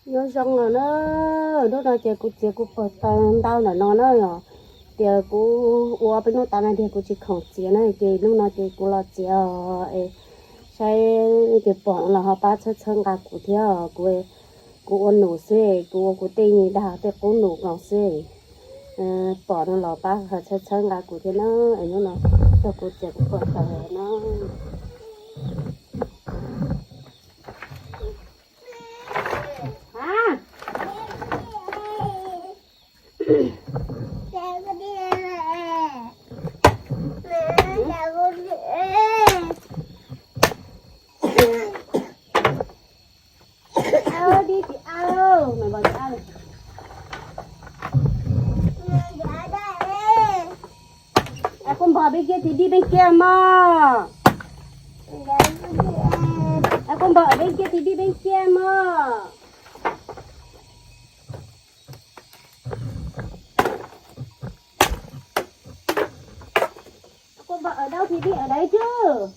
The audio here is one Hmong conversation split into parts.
Nyob zoo os na, hnub no ces kuv txiav kuv pawg taws ntau ntawm no na, yog tias kuv ua peb hnub tas no tiag kuv tsis khoom txiav na, ces hnub no ces kuv los txiav es saib leej twg pom no los ho pab txhawb txhawb nqa kuv thiab. Kuv, kuv ua num xwb, kuv ua kuv tej dag tej qub num no xwb. Pom no los pab txhawb txhawb nqa kuv thiab na, es hnub no tuaj kuv txiav kuv pawg taws na. Es koj npog peb kiag tiv dij peb kiag mog. Es koj npog peb kiag tiv dij peb kiag mog. Koj npog daub tiv dij daim twg.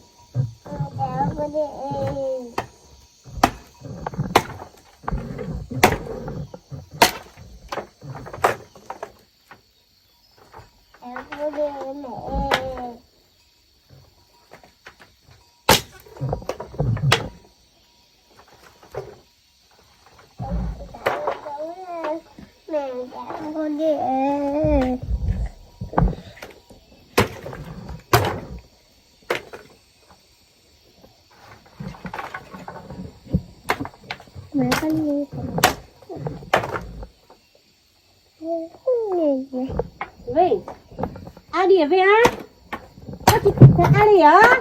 Vij, a diam Vij a, koj tsis tau a li os.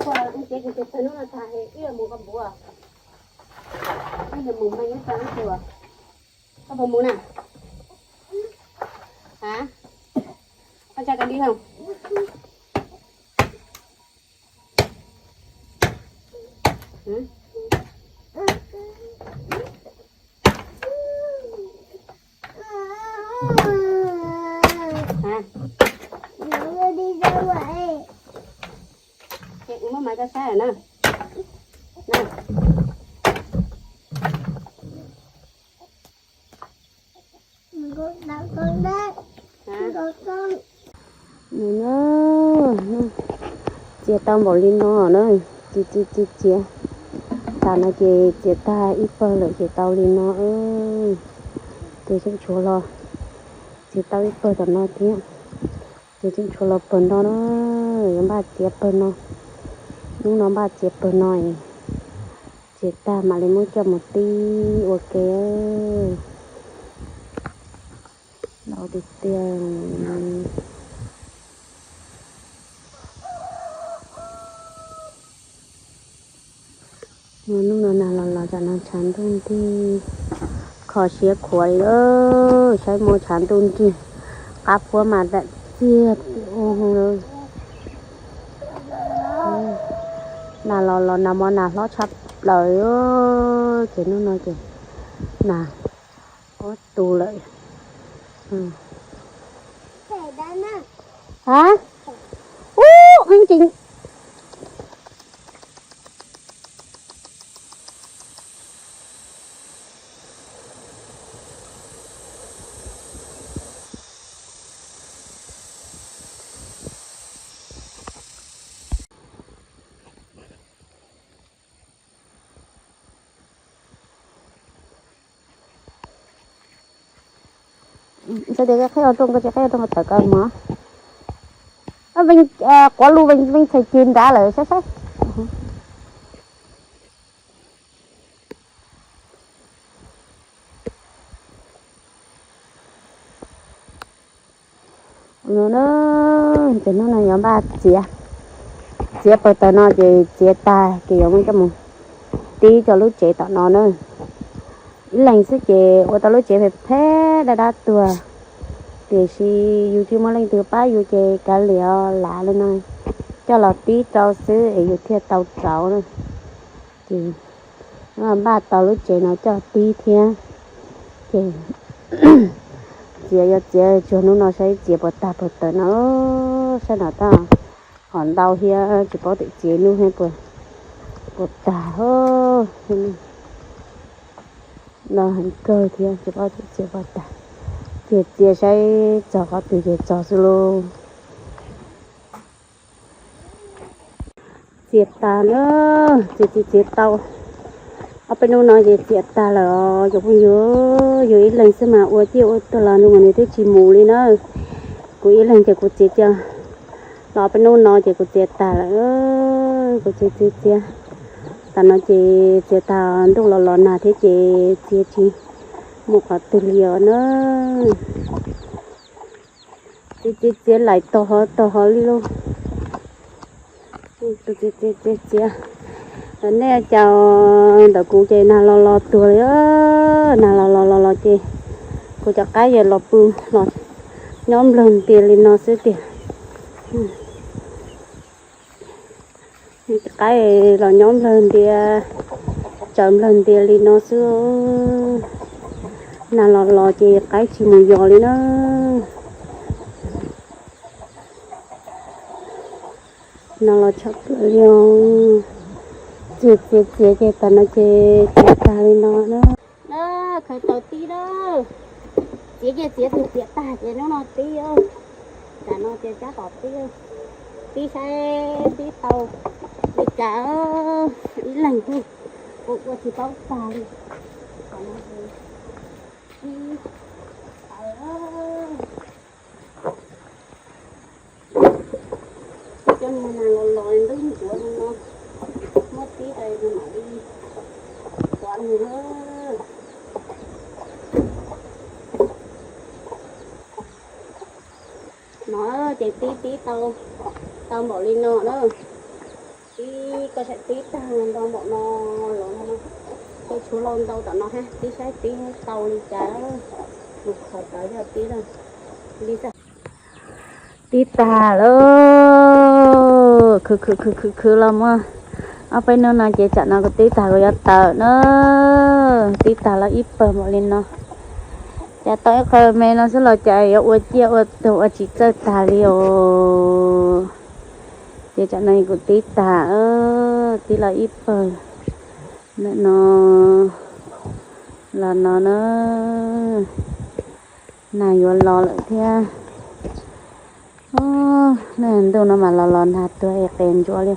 Ua ua ces kuv tus pawg hnub no tag ib yam mus koj npuav, ib yam mus me nyob tag ib tug. Koj puas mus na? Hab, koj tsa koj dib hauv. Ces kuv muab maiv rau saib na. Mus na, txiav tau npaum li no na, txiav txiav txiav txiav. Tam no ces txiav tag ib pawg lawm ces tau li no. Ces tseem tshuav los txiav tau ib pawg tom no thiab. Ces tseem tshuav los pawg no na, yuav npaj txiav pawg no. Hnub no npaj txiav pawg no, txiav tag mam li muab coj mus tib ua ke. Los tiag tiag. Hnub no nag los los tsam no tshav ntuj nrig, kho siab khuav li. Saib muaj tshav ntuj nrig, qab puab mas dam txiag tiag ua lawm. Nag los los nag hmo nag hlob tshaj plaws. Ces hnub no ces nag ob tug lawm. Hab, ub, qeeb ces Xav tias qhib ua rooj, koj tsis qhib ua rooj, tawm koj mov. Quav lus veej txhais ceg nrad lawm saib saib. No na, ces hnub no yuav npaj txiav, txiav pawg taws no ces txiav tag ces yuav muab coj mus tib rau lub tsev tom no na. Ib leeg xwb ces ua tau lub tsev phem phem dab dab tuag, tiam sis yus tsis muaj leej twg pab yus ces kav liam lav li no, coj los tib rau xwb es yus thiaj tau rauv na. Ces npaj tau lub tsev no coj tib thiab. Ces txiav yuav txiav tsuag hnub no saib txiav puas tag pawg taws no, saib no tab hom ntau thiab tsis paub tias txiav hnub thiab puas, puas tag. No heev kawg thiab tsis paub tias txiav puas tag. Ces txiav saib txog qhov twg ces txog xwb lauj. Txiav tag na, txiav txiav txiav tau ob peb hnub no ces txiav tag lawm os cov phooj ywg. Yus ib leeg xwb mas ua ciaj ua tuag los nws mas nws twb tsis mus li na. Kuv ib leeg ces kuv txiav cia los ob peb hnub no ces kuv txiav tag lawm. Kuv txiav txiav txiav tas no ces txiav tag ntuj los los nag thiab ces txiav tsis mus qhov twg li os na. Txiav txiav txiav laim tog hov tog hov li lauj. Txiav txiav txiav, nej cas ntawm kuv ces nag los los tuag li, nag los los los los ces kuv cov qaib yuav los pw los nyob nplawg ntias li no xwb tiag. Qaib los nyob nplawg ntias, tsaws nplawg ntias li no xwb. Nag los los ces qaib tsis mus yos li na. Nag los tshaj plaws li os. Txiav txiav txiav ces tas no ces txiav tag li no na. Khaws taws tib na. Txiav kiag txiav twg txiav tag ces hnub no tib. Tam no ces tab tom tib, tib saib tib tau li cas. Ib leeg kuv ua tsis paub tag li. Tam no ces tib taws. Coj niag nag los los ntub ncuav li no, muab tib rau nws mam li quav nws. No ces tib tib tau, tau npaum li no na. Tib koj saib tib tag ntau npaum no los no, ces tshuav los ntau tom no hab, tib saib tib tau li cas. Mus khaws tawv yog tib li. Tib tag lawm, khwv khwv khwv khwv khwv los muaj ob peb hnub no ces tsam no kuv tib tag kuv yuav tawm na. Tib tag los ib pawg npaum li no. Cas tau ib qho me no xwb los cas yuav ua ciaj ua tuag ua tsis txawj tag li os. Ces tsam no kuv tib tag, tib los ib pawg ntawm no los no na. Nag yuav los lawm thiab. Ntuj no mas los los nag tuag es qes ntsuav li.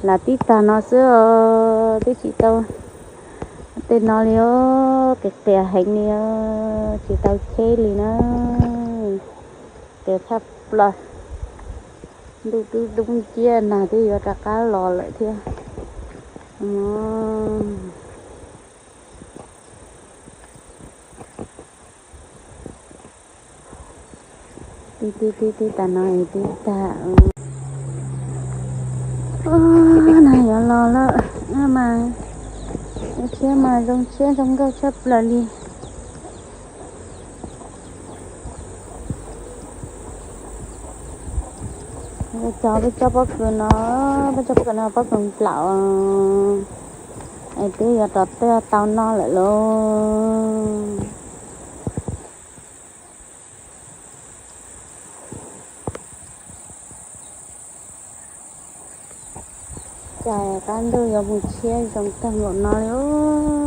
Lam tib tag no xwb os, twb tsis tau tej no li os, qis qias heev li os, tsis tau cheb li na. Qes tshaj plaws. Ntuj twb dub nciab nag twb yuav rov qab los lawm thiab. Tib tib tib tib tas no tib tag. Nag yuav los lawm mas, tshiab mas zoo tshiab zoo nkauj tshaj plaws li. Cov peb tsob pob kws no, peb tsob pob kws no pob kws nplaum, es twb yuav rov tuaj tau noj lawm lauj. Cas qab ntuj yuav mus tshiab zoo tag npaum no li os.